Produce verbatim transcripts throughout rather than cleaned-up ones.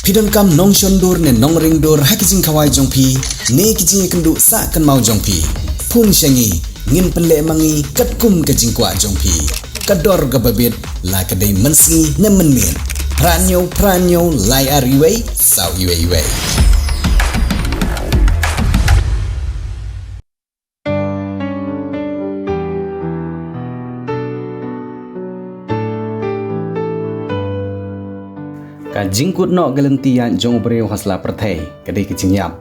Phi donkam nongshon dur ne nongring dur ha ki jingkhawai jong phi ne ki jingïakynduh sah kynmaw jong phi? Phone sha ngi, ngin pynleh ma ngi katkum ka jingkwah jong phi. Ka dor kaba bit, la ka dei mynsngi ne mynmiet. Phra hynñiew phra hynñiew lai ar wei saw wei wei. Ka jingkut noh ka lynti ïaid jong u briew ha sla pyrthei ka dei ka jingïap.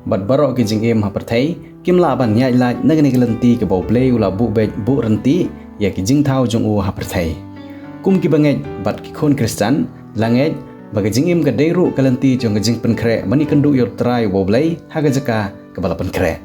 Bad baroh ki jingim ha pyrthei kim lah ban ïaid lait na kane ka lynti kaba U Blei u la buh beit buh ryntih ïa ki jingthaw jong u ha pyrthei. Kum ki bangeit bad ki khun Khristan, la ngeit ba ka jingim ka dei ruh ka lynti jong ka jingpynkhreh ban ïakynduh ïa U Trai uba U Blei ha ka jaka kaba la pynkhreh.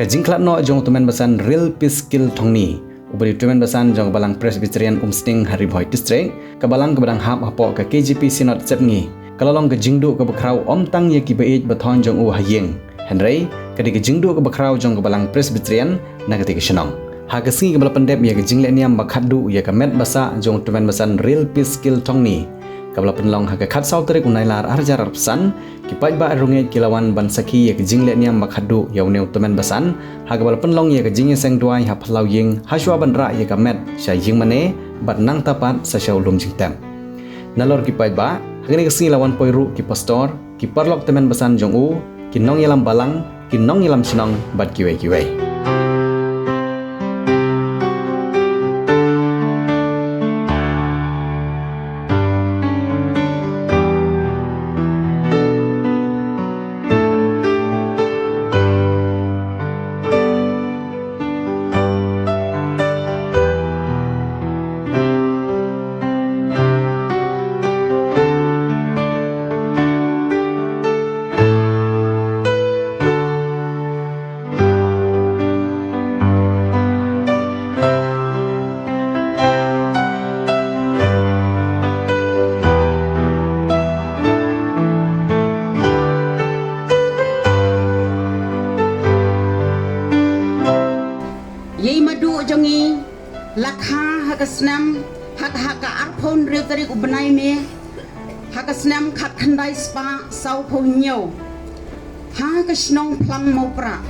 Ka jingkhlad noh jong u Tymmen Basan Real Peace Kil Thongni, uba dei u Tymmen Basan jong ka Balang Presbyterian Umsning ha Ri Bhoi District, ka balang kaba dang hap hapoh ka K J P Synod Sepngi, ka la long ka jingduh kaba khraw ym tang ïa ki ba ïeit ba thon jong u ha ïing, hynrei ka dei ka jingduh kaba khraw jong ka Balang Presbyterian na katei ka shnong. Ha ka sngi kaba la pyndep ïa ka jinglehniam ba khadduh ïa ka met ba sah jong u Tymmen Basan Real Peace Kil Thongni, kaba la pynlong ha ka khatsaw tarik u Nailar arhajar arphew san, ki paidbah rungeit ki la wan ban sakhi ïa ka jinglehniam ba khadduh ïa une u Tymmen Basan, ha kaba la pynlong ïa ka jingïaseng duwai ha phyllaw ïing hashwa ban rah ïa ka met sha ïingmane bad nangta pat sa sha u lum jingtep. Nalor ki paidbah, ha kane ka sngi la wan poi ruh ki pastor, ki paralok tymmen basan jong u, ki nongïalam balang, ki nongïalam shnong bad kiwei kiwei. Ïa i Madu jong i, la kha ha ka snem, ha ka, ha ka arphew hynriew tarik u bnai May, ha ka snem khatkhyndai spah sawphew hynñiew, ha ka shnong Phlang Mawprah.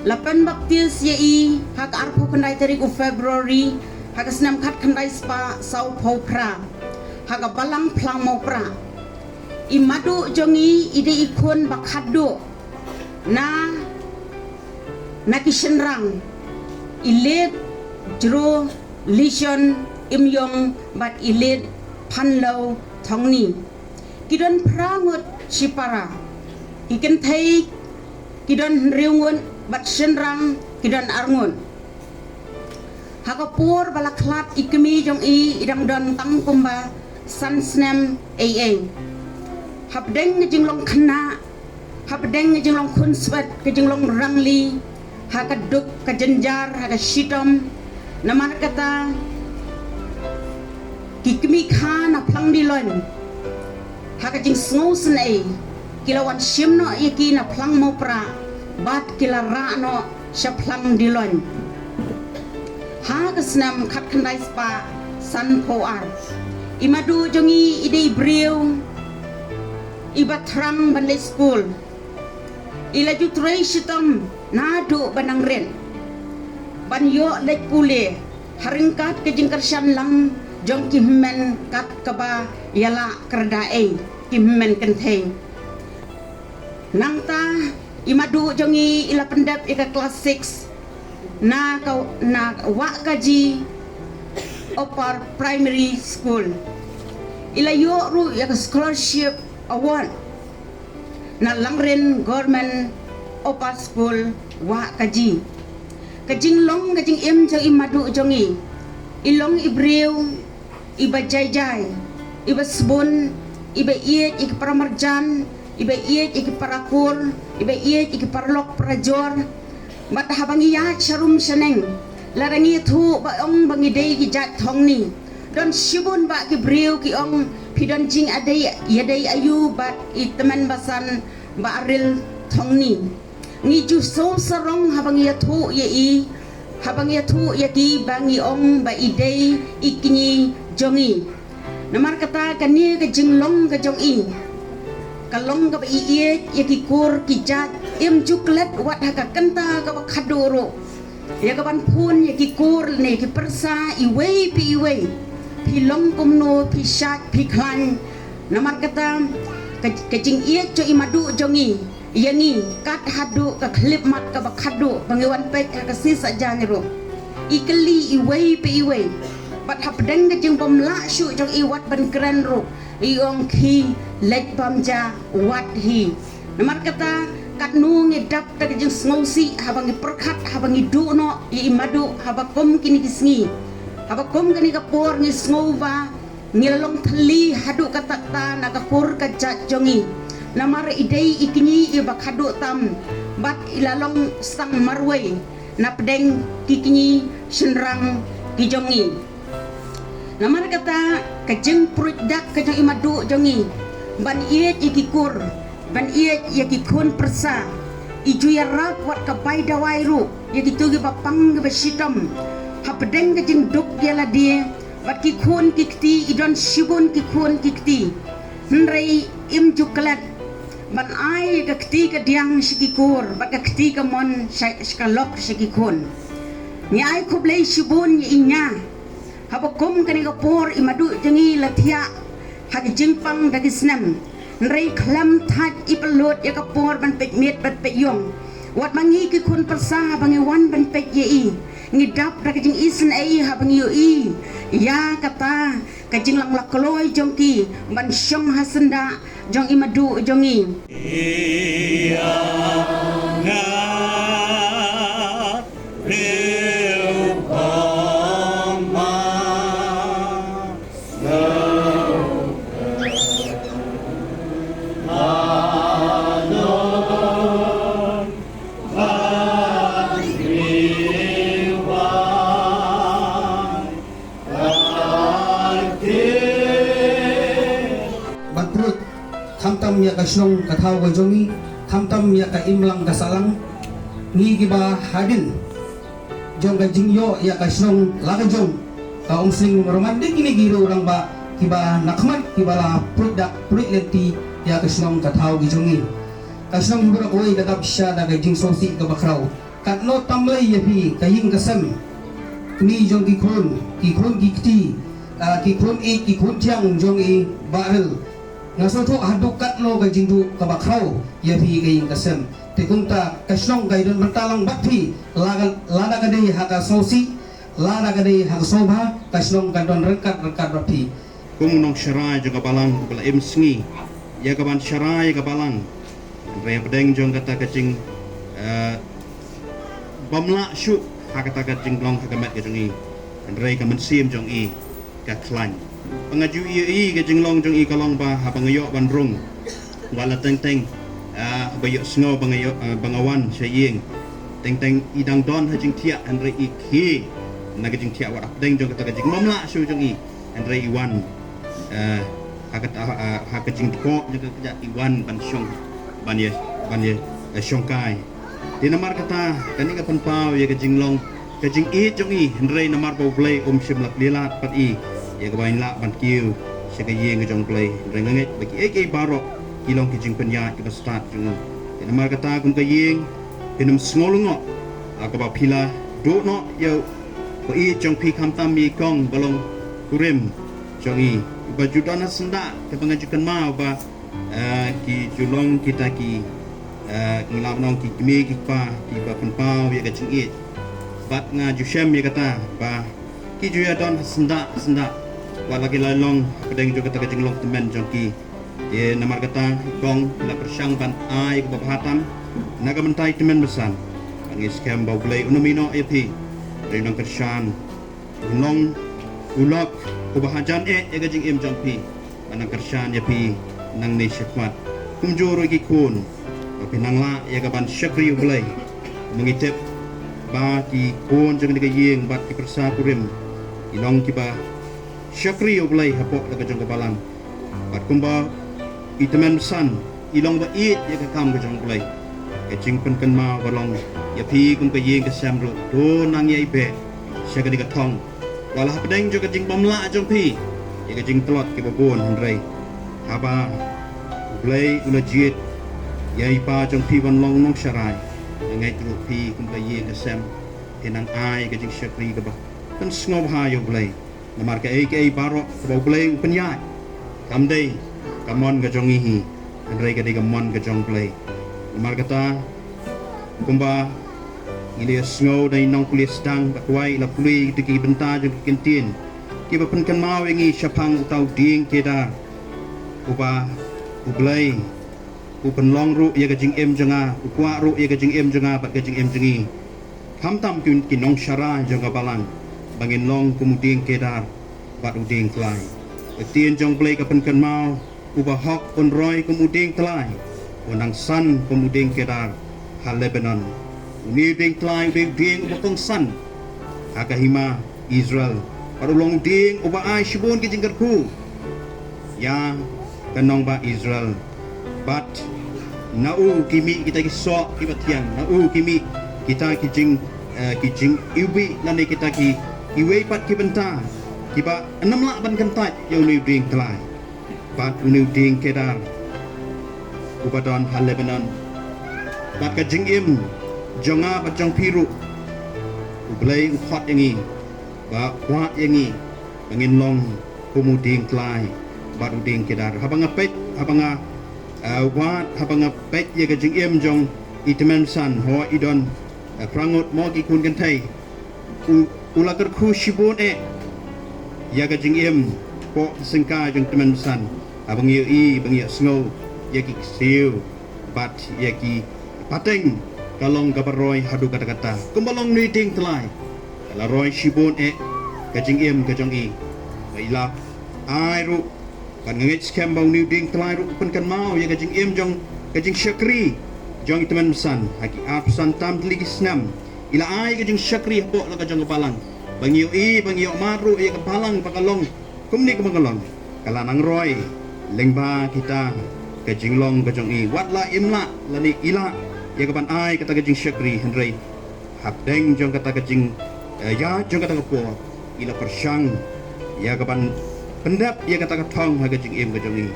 La pynbaptis ïa i ha ka arphew khyndai tarik u February, ha ka snem khatkhyndai spah sawphew phra, ha ka balang Phlang Mawprah. I Madu jong i, i dei i khun ba khadduh na, na ki shynrang, i Late Jro Lishon Imyong bad i Late Phanlo Thongni. Ki don phra ngut shipara. Ki kynthei ki don hynriew ngut bad shynrang ki don ar ngut. Ha ka por ba la khlad i kmie jong i, i dang don tang kumba san snem ei ei. Hapdeng ka jinglong khynnah, hapdeng ka jinglong khunswet, ka jinglong rangli, ha ka duk ka jynjar, ha ka shitom. Namar kata, ki kmie kha na Phlangdiloin, ha ka jingsngew sngewsynei, ki la wan shim noh ïa ki na Phlang Mawprah, bad ki la rah noh sha Phlangdiloin. Ha ka snem khatkhyndai spah sanphew ar. I Madu jong i, i dei i briew iba thrang ban leit skul. I la ju trei shitom naduh ba nang rit ban ïoh leit pule, ha ryngkat ka jingkyrshan lang jong ki hynmen kat kaba ïalah kyrda ei, ki hynmen kynthei. Nangta i Madu jong i, i la pyndep ïa ka klas six na ka, na Wahkaji Upper Primary School. I la ïoh ruh ïa ka scholarship award na Langrin Government Upper School, Wahkaji. Ka jinglong ka jingim jong i Madu jong i, i long i briew iba jai jai, iba sbun, iba ïeit ïa ki paramarjan, iba ïeit ïa ki parakur, iba ïeit ïa ki paralok parajor. Bad haba ngi ïaid sharum shaneng, lada ngi ïathuh ba ong ba ngi dei ki jait Thongni, don shibun bah ki briew ki ong, phi don jingïadei, ïadei aiu bad i tymmen basan Bah Aril Thongni. Ngi ju sngewsarong haba ngi ïathuh ïa i, haba ngi ïathuh ïa ki ba ngi ong ba i dei i kñi jong i. Namar kata kane ka jinglong ka jong i, Ka long kaba ïeit ïa ki kur ki jait, im ju klet wat ha ka kynta kaba khadduh ruh ïa kaban phun ïa ki kur ne ki pyrsa iwei pa iwei. Phi long kumno, phi shait phi khlaiñ. Namar kata ka, ka jingïeit jong i Madu jong i ïa ngi, kat haduh ka khyllipmat kaba khadduh ba ngi wan peit ha ka sngi Saitjaiñ ruh, i kylli iwei pa iwei. Bad hapdeng ka jingbym lah shuh jong i wat ban kren ruh, i ong, khie leit bam ja wat hi. Namar kata katno ngi dap da ka jingsngewsih haba ngi pyrkhat, haba ngi duh noh ïa i Madu, haba kum kine ki sngi, haba kum kane ka por ngi sngew ba ngi la long thylli haduh katta katta na ka kur ka jait jong ngi. Namar i dei i kñi iba khadduh tam bad i la long sang marwei napdeng ki kñi shynrang ki jong ngi. Namar kata ka jingpruid dak ka jong i Madu jong ngi ban ïeit ïa ki kur, ban ïeit ïa ki khun pyrsa, i ju ïarap wat ka bai dawai ruh ïa kito kiba pang kiba shitom. Hapdeng ka jingduk ïa lade bad ki khun ki kti, i don shibun ki khun ki kti. Hynrei im ju klet ban ai ka kti kadiang sha ki kur bad ka kti kamon sha, sha ka lok sha ki khun. Ngi ai khublei shibun ïa i Nia. Haba kum kane ka por i Madu jong ngi la thiah ha ka jingpang da ki snem. Hynrei khlem thait i pynlut ïa ka por ban peit miet bad peit ïung. Wat ma ngi ki khun pyrsa haba ngi wan ban peit ïa i, ngi dap da ka jingisynei haba ngi ïohi ïa kata ka jinglang lakloi jong ki ban shong ha syndah jong i Madu jong ngi. Ban pruid khamtam ïa ka shnong ka thaw ka jong ngi, khamtam ïa ka imlang ka sahlang, ngi kiba hadien jong ka jingïoh ïa ka shnong la ka jong ka Umsning Rymman, dei kine ki riew rangbah kiba na khmat kiba la pruid dak pruid lynti ïa ka shnong ka thaw ka jong ngi. Ka shnong hi baroh kawei ka dap sha da ka jingsngewsih kaba khraw. Katno tam lei ïa phi ka ïing ka sem, kmie jong ki khun, ki khun ki kti, ah, ki khun ïeit, ki khun thiang jong i Bahrel. Nga sngewthuh haduh katno ka jingduh kaba khraw ïa phi ka ïing ka sem. Te kumta ka shnong ka ïadon bynta lang bad phi, la ka, lada ka dei ha ka sngewsih, lada ka dei ha ka sngewbha, ka shnong ka don ryngkat ryngkat bad phi. Kum u nongsharai jong ka balang uba la im sngi ïa kaban sharai ïa ka balang, hynrei hapdeng jong kata ka jing, eh, bym lah shuh ha kata ka jinglong ha ka met ka jong i, hynrei ka mynsiem jong i ka khlaiñ. Ba nga ju ïohi ka jinglong jong i ka long ba haba nga ïoh ban rung, wat la teng teng, ah, ba ïohsngew ba nga ïoh, ah, ba nga wan sha ïing, teng teng i dang don ha jingthiah, hynrei i khie na ka jingthiah wat hapdeng jong kata ka jingbym lah shuh jong i, hynrei i wan, eh, ha kata, ha, ha ka jingthoh jong ka kjat i wan ban shong, ban ïa, ban ïa, eh, shongkai. Te namar kata kane ka pynpaw ïa ka jinglong ka jingïeit jong i, hynrei namar ba U Blei um shym la plie lad pat i ïa kaba in lah ban kiew sha ka ïing ka jong U Blei, hynrei nga ngeit ba kiei kiei baroh ki long ki jingpynïaid kiba stad jong u. Te namar kata kum ka ïing phin ym sngew lyngngoh ha kaba phi la duh noh ïa u ba ïeit jong phi, khamtam ïa i kong ba long kurim jong i, ba ju don ha syndah, kaba nga ju kynmaw ba eh, ki ju long kita ki, eh, ngi lah ban ong ki kmie ki kpa kiba pynpaw ïa ka jingïeit. Bad nga ju shem ïa kata ba ki ju ïadon ha syndah ha syndah, wat la ki la long hapdeng jong kata ka jinglong tymmen jong ki. Te namar kata i kong la pyrshang ban ai kaba bha tam na ka bynta i tymmen basan. Bad ngi skhem ba U Blei un ym ïehnoh ïa phi, hynrei un nang kyrshan, u long u lok uba hajan eh ïa ka jingim jong phi, ba nang kyrshan ïa phi nangne shakhmat. Kumjuh ruh ki khun, ba phin nang lah ïa ka ban shakri U Blei. Ba ngi tip ba ki khun jong kane ka ïing bad ki pyrsa kurim ki long kiba shakri U Blei hapoh da ka jong ka balang. Bad kumba i tymmen basan i long ba ïeit ïa ka kam ka jong U Blei, ka jingpynkynmaw ka long ïa phi kum ka ïing ka sem ruh, to nang ïai beh sha kane ka thong. Wat la hapdeng jong ka jingbym lah jong phi ïa ka jingtlot kiba bun, hynrei haba U Blei u la jied ïa i pa jong phi ban long nongsharai. Nga ngeit ruh phi kum ka ïing ka sem phin nang ai ka jingshakri kaba pynsngewbha ïa u Blei. Namar kaei kaei baroh kaba u Blei u pynïaid kam dei ka mon ka jong ngi hi, hynrei ka dei ka mon ka jong u Blei. Namar kata, kumba ngi la ïohsngew da i nongpule sdang, ba kwai la pule ïa ki bynta jong ki kyntien kiba pynkynmaw ïa ngi shaphang uta u dieng Kedar, uba u Blei u pynlong ruh ïa ka jingim jong nga, u kwah ruh ïa ka jingim jong nga bad ka jingim jong ngi, khamtam ki, ki nongsharai jong ka balang, ba ngin long kum u dieng Kedar bad u dieng Tlai. Ka ktien jong u Blei ka pynkynmaw, uba hok un roi kum u dieng Tlai, un nang san kum u dieng Kedar ha Lebanon. Une u dieng Tlai u dei u dieng uba kongsan ha ka hima Israel, bad u long u dieng uba ai shibun ki jingkyrkhu ïa ka nongbah Israel. Bad na u ki mih kita ki soh kiba thiang, na u ki mih kita ki jing, eh, ki jingiwbih lane kita ki, kiwei pat ki bynta kiba ym lah ban kyntait ïa une u dieng Tlai bad une u dieng Kedar uba don ha Lebanon. Bad ka jingim jong nga bad jong phi ruh, u Blei u khot ïa ngi, ba kwah ïa ngi ba ngin long kum u dieng Tlai bad u dieng Kedar. Haba nga peit, haba nga, eh, wad, haba nga peit ïa ka jingim jong i Tymmen Basan, ho i don, eh, phra ngut mo ki khun kynthei, u, u la kyrkhu shibun eh ïa ka jingim poh syngkai jong i Tymmen Basan. Haba ngi ïohi, ba ngi ïohsngew ïa ki ksiew bad ïa ki pateng, ka long kaba roi haduh katta katta. Kumba long une u dieng Tlai, ka la roi shibun eh ka jingim ka jong i. Ba i la ai ruh, bad nga ngeit skhem ba une u dieng Tlai ruh u pynkynmaw ïa ka jingim jong, ka jingshakri jong i Tymmen Basan ha ki arphew san tam tylli ki snem. I la ai ka jingshakri hapoh la ka jong ka balang. Ba ngi ïohi, ba ngi ïohmad ruh ïa ka balang ba ka long kumne kumba ka long, ka la nang roi lyngba kita ka jinglong ka jong i. Wat la im lah lane i lah ïa ka ban ai kata ka jingshakri, hynrei hapdeng jong kata ka jing, eh, ïa jong kata ka por, i la pyrshang ïa ka ban pyndep ïa kata ka thong ha ka jingim ka jong i.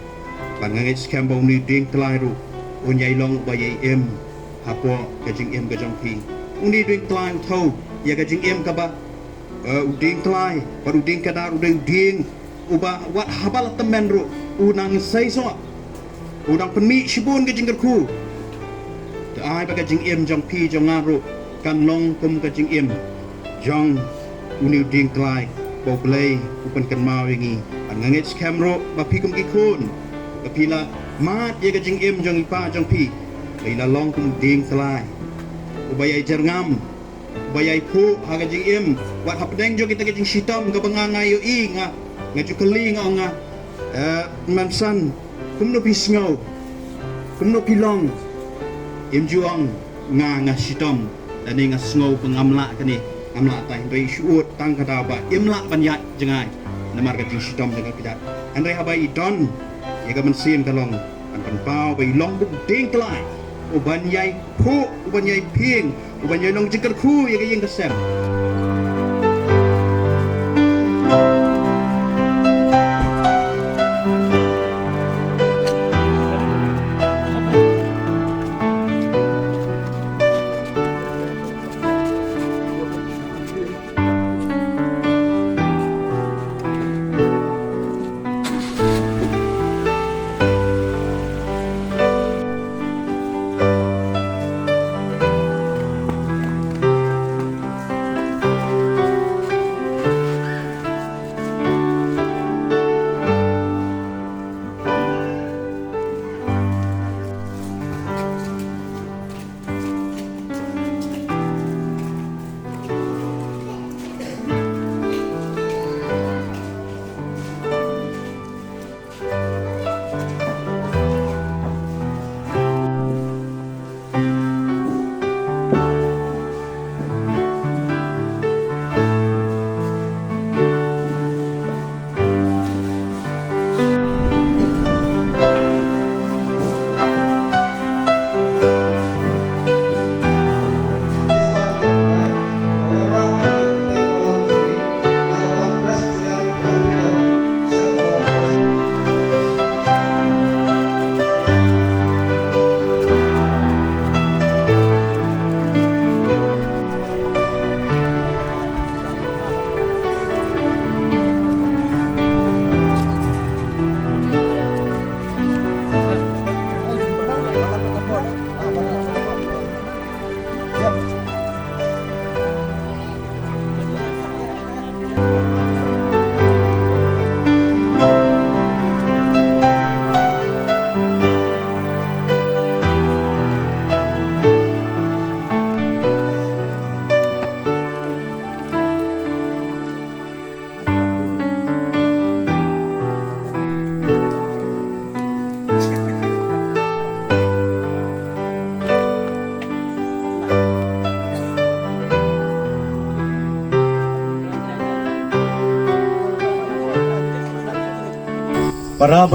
Bad nga ngeit skhem ba une u dieng Tlai ruh un ïai long uba ïai im hapoh ka jingim ka jong phi. Une u dieng Tlai u thew ïa ka jingim kaba, eh, u dieng Tlai bad u dieng Kedar u dei u dieng uba wat haba la tymmen ruh u nang sei soh, u nang pynmih shibun ka jingkyrkhu. To ai ba ka jingim jong phi jong nga ruh kan long kum ka jingim jong une u dieng Tlai ba u Blei u pynkynmaw ïa ngi. Bad nga ngeit skhem ruh ba phi kum ki khun, ba phi la mad ïa ka jingim jong i pa jong phi, ba i la long kum u dieng Tlai uba ïai jyrngam, uba ïai phuh ha ka jingim. Wat hapdeng jong kita ki jingshitom kaba nga, nga ïohi, nga, nga ju kylli, nga ong, nga, eh, Tymmen Basan, kumno phi sngew, kumno phi long? Im ju ong nga, nga shitom lane nga sngew ba ngam lah kane, ngam lah tai. Hynrei shu ud tang ka daw ba im lah ban ïaid jngai namar ka jingshitom jong ka kjat. Hynrei haba i don ïa ka mynsiem ka long ban pynpaw ba i long u dieng Tlai uban ïai phuh, uban ïai phieng, uban ïai long jingkyrkhu ïa ka ïing ka sem.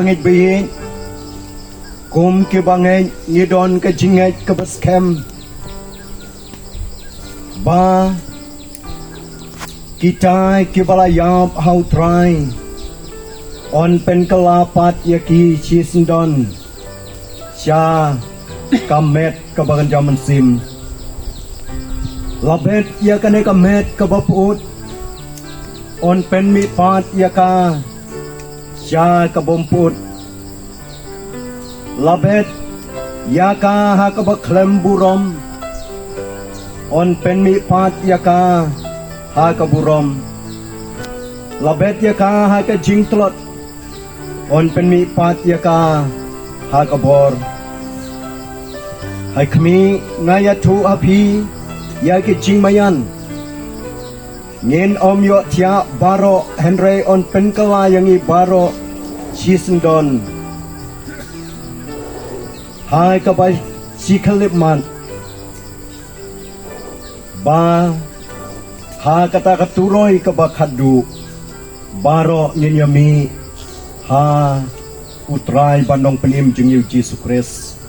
Ngeit beit, kum kiba ngeit ngi don ka jingngeit kaba skhem ba kita kiba la ïap ha U Trai yn pynkylla pat ïa ki shisyndon sha ka met kaba kynja mynsiem. La bet ïa kane ka met kaba pyut yn pynmih pat ïa ka sha ka bym pyut. La bet ïa ka ha kaba khlem burom yn pynmih pat ïa ka ha ka burom. La bet ïa ka ha ka jingtlot yn pynmih pat ïa ka ha ka bor. Ha khmih, nga ïathuh ha phi ïa ki jingmaïan. Ngin ym ïohthiah baroh, hynrei yn pynkylla ïa ngi baroh shisyndon ha kaba shi khyllipmat, ba ha kata ka turoi kaba khatduh baroh ngin ïamih ha U Trai ba Nongpynim jong ngi U Jisu Khrist.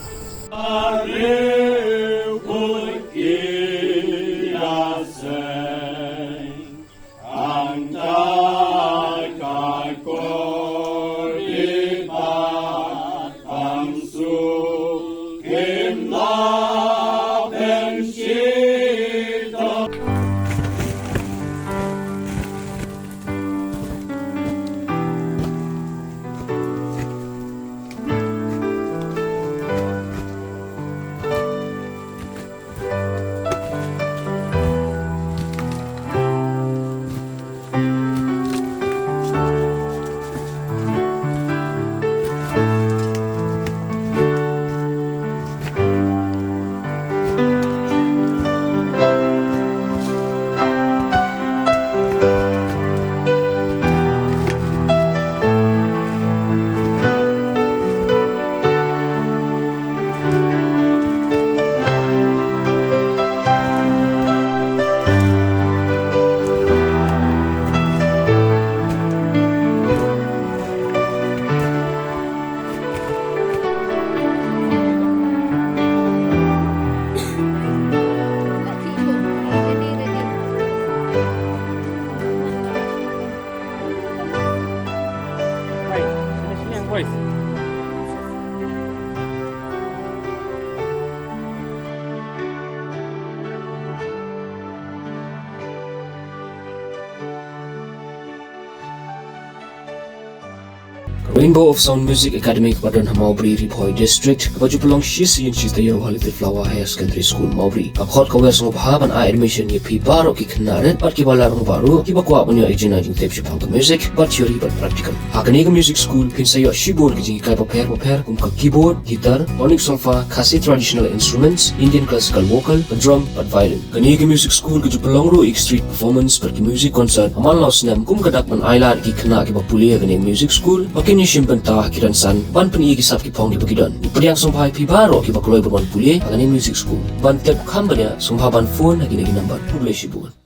Rainbow of Sound Music Academy kaba don ha Mawbri, Ri Bhoi District, kaba ju pynlong shi sien shi taïew ha Little Flower Higher Secondary School, Mawbri, ka khot ka wer sngewbha ban ai admission ïa phi baroh ki khynnah rit bad kiba la rangbah ruh, kiba kwah ban ïoh ïa ka jingtip shaphang ka music, bad theory bad practical. Ha kane ka music school phin sa ïoh shibun ki jinghikai bapher bapher kum ka keyboard, guitar, tonic solfa, Khasi traditional instruments, Indian classical vocal, ka drum bad violin. Kane ka music school ka ju pynlong ruh ïa ki street performance bad ki music concert ha man la u snem kum ka dak ban ailad ïa ki khynnah kiba pule ha kane ka music school ba kin ïashim bynta ha ki rynsan ban pyni ïa ki sap ki phong kiba ki don. Ngi pdiang sngewbha ïa phi baroh kiba kloi ban wan pule ha kane ka music school. Ban tip kham bniah sngewbha ban phone ha kine ki number. Khublei shibun.